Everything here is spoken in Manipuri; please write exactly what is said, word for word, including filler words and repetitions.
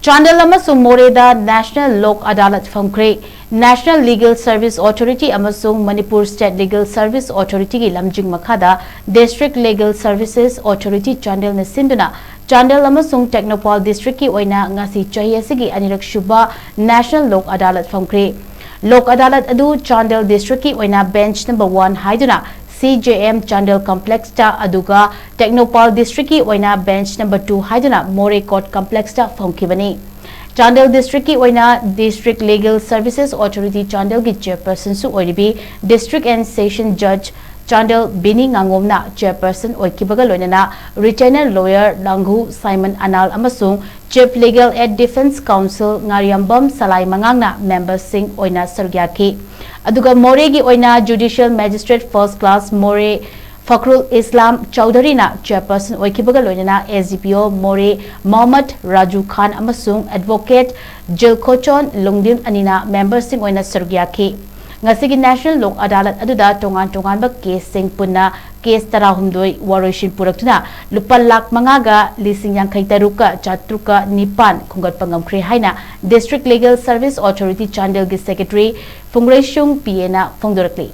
ꯆꯥꯟꯗꯦꯜ ꯑꯃꯁꯨꯡ ꯃꯣꯔꯦꯗ National Lok Adalat ꯐꯝꯈ꯭ꯔꯦ꯫ National Legal Service Authority ꯑꯃꯁꯨꯡ Manipur State Legal Service Authority ꯒꯤ ꯂꯝꯖꯤꯡ ꯃꯈꯥꯗ District Legal Services Authority ꯆꯥꯟꯗꯦꯜꯅ ꯁꯤꯟꯗꯨꯅ ꯆꯥꯟꯗꯦꯜ ꯑꯃꯁꯨꯡ ꯇꯦꯡꯅꯧꯄꯥꯜ district ꯀꯤ ꯑꯣꯏꯅ ꯉꯁꯤ ꯆꯍꯤ ꯑꯁꯤꯒꯤ ꯑꯅꯤꯔꯛ ꯁꯨꯕ National Lok Adalat ꯐꯝꯈ꯭ꯔꯦ꯫ ꯂꯣꯛ ꯑꯗꯥꯂꯠ ꯑꯗꯨ ꯆꯥꯟꯗꯦꯜ district ꯀꯤ ꯑꯣꯏꯅ bench number one ꯍꯥꯏꯗꯨꯅ C J M Chandel complex ꯇ, ꯑꯗꯨꯒ ꯇꯦꯡꯅꯧꯄꯥꯜ district ꯀꯤ ꯑꯣꯏꯅ bench number two ꯍꯥꯏꯗꯨꯅ ꯃꯣꯔꯦ court complex ꯇ ꯐꯝꯈꯤꯕꯅꯤ꯫ ꯆꯥꯟꯗꯦꯜ district ꯀꯤ ꯑꯣꯏꯅ District Legal Services Authority ꯆꯥꯟꯗꯦꯜꯒꯤ chairperson ꯁꯨ ꯑꯣꯏꯔꯤꯕꯤ District and Session Judge Chandel ꯕꯤꯅꯤ ꯉꯥꯉꯣꯝꯅ chairperson ꯑꯣꯏꯈꯤꯕꯒ ꯂꯣꯏꯅꯅ retainer lawyer ꯂꯥꯡꯒꯨ ꯁꯥꯏꯃꯟ ꯑꯅꯥꯜ ꯑꯃꯁꯨꯡ Chief Legal Aid Defence Counsel ꯉꯥꯔꯤꯌꯥꯝꯕꯝ ꯁꯂꯥꯏ ꯃꯉꯥꯡꯅ member ꯁꯤꯡ ꯑꯣꯏꯅ ꯁꯔꯨꯛ ꯌꯥꯈꯤ꯫ ꯑꯗꯨꯒ ꯃꯣꯔꯦꯒꯤ ꯑꯣꯏꯅ Judicial Magistrate First Class ꯃꯣꯔꯦ ꯐꯈ꯭ꯔꯨꯜ ꯏꯁꯂꯥꯝ ꯆꯧꯙꯔꯤꯅ chairperson ꯑꯣꯏꯈꯤꯕꯒ ꯂꯣꯏꯅꯅ S D P O ꯃꯣꯔꯦ ꯃꯣꯍꯝꯃꯗ ꯔꯥꯖꯨ ꯈꯥꯟ ꯑꯃꯁꯨꯡ advocate ꯖꯤꯜꯈꯣꯆꯣꯟ ꯂꯨꯡꯗꯤꯟ ꯑꯅꯤꯅ member ꯁꯤꯡ ꯑꯣꯏꯅ ꯁꯔꯨꯛ ꯌꯥꯈꯤ꯫ ꯉꯁꯤꯒꯤ National ꯂꯣꯛ ꯑꯗꯥꯂꯠ ꯑꯗꯨꯗ ꯇꯣꯉꯥꯟ ꯇꯣꯉꯥꯟꯕ case ꯁꯤꯡ ꯄꯨꯟꯅ case ꯇꯔꯥꯍꯨꯝꯗꯣꯏ ꯋꯥꯔꯣꯏꯁꯤꯟ ꯄꯨꯔꯛꯇꯨꯅ ꯂꯨꯄꯥ ꯂꯥꯈ ꯃꯉꯥꯒ ꯂꯤꯁꯤꯡ ꯌꯥꯡꯈꯩ ꯇꯔꯨꯛꯀ ꯆꯥꯇ꯭ꯔꯨꯛꯀ ꯅꯤꯄꯥꯟ ꯈꯣꯝꯒꯠꯄ ꯉꯝꯈ꯭ꯔꯦ ꯍꯥꯏꯅ District Legal Service Authority ꯆꯥꯟꯗꯦꯜꯒꯤ secretary ꯐꯨꯡꯔꯩꯁꯨꯡ P A ꯅ ꯐꯣꯡꯗꯣꯔꯛꯂꯤ꯫